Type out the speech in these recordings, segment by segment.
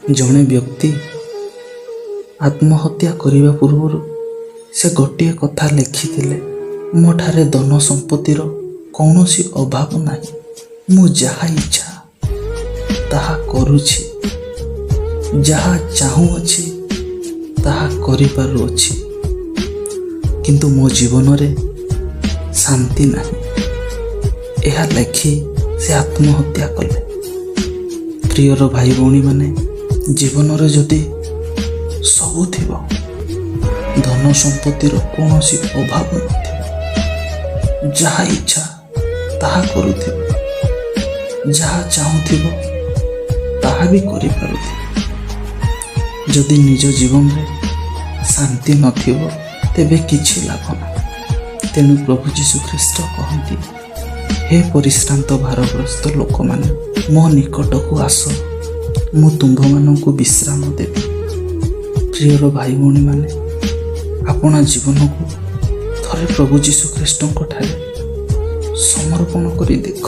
ଜଣେ ବ୍ୟକ୍ତି ଆତ୍ମହତ୍ୟା କରିବା ପୂର୍ବରୁ ସେ ଗୋଟିଏ କଥା ଲେଖିଥିଲେ, ମୋ ଠାରେ ଧନ ସମ୍ପତ୍ତିର କୌଣସି ଅଭାବ ନାହିଁ, ମୁଁ ଯାହା ଇଚ୍ଛା ତାହା କରୁଛି, ଯାହା ଚାହୁଁଅଛି ତାହା କରିପାରୁଅଛି, କିନ୍ତୁ ମୋ ଜୀବନରେ ଶାନ୍ତି ନାହିଁ। ଏହା ଲେଖି ସେ ଆତ୍ମହତ୍ୟା କଲେ। ପ୍ରିୟର ଭାଇ ଭଉଣୀମାନେ, ଜୀବନରେ ଯଦି ସବୁ ଥିବ, ଧନ ସମ୍ପତ୍ତିର କୌଣସି ଅଭାବ ନଥିବ, ଯାହା ଇଚ୍ଛା ତାହା କରୁଥିବ, ଯାହା ଚାହୁଁଥିବ ତାହା ବି କରିପାରୁଥିବ, ଯଦି ନିଜ ଜୀବନରେ ଶାନ୍ତି ନଥିବ ତେବେ କିଛି ଲାଭ ନାହିଁ। ତେଣୁ ପ୍ରଭୁ ଯୀଶୁଖ୍ରୀଷ୍ଟ କହନ୍ତି, ହେ ପରିଶ୍ରାନ୍ତ ଭାରଗ୍ରସ୍ତ ଲୋକମାନେ, ମୋ ନିକଟକୁ ଆସ, ମୁଁ ତୁମ୍ଭମାନଙ୍କୁ ବିଶ୍ରାମ ଦେବି। ପ୍ରିୟର ଭାଇ ଭଉଣୀମାନେ, ଆପଣା ଜୀବନକୁ ଥରେ ପ୍ରଭୁ ଯୀଶୁଖ୍ରୀଷ୍ଟଙ୍କ ଠାରେ ସମର୍ପଣ କରି ଦେଖ।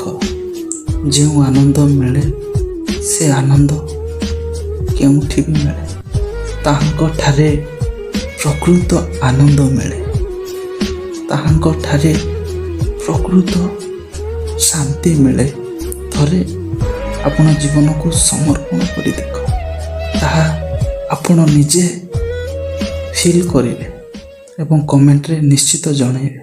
ଯେଉଁ ଆନନ୍ଦ ମିଳେ ସେ ଆନନ୍ଦ କେଉଁଠି ବି ମିଳେ। ତାହାଙ୍କ ଠାରେ ପ୍ରକୃତ ଆନନ୍ଦ ମିଳେ, ତାହାଙ୍କ ଠାରେ ପ୍ରକୃତ ଶାନ୍ତି ମିଳେ। ଥରେ ଆପଣ ଜୀବନକୁ ସମର୍ପଣ କରି ଦେଖ, ତାହା ଆପଣ ନିଜେ ଫିଲ୍ କରିବେ ଏବଂ କମେଣ୍ଟରେ ନିଶ୍ଚିତ ଜଣାଇବେ।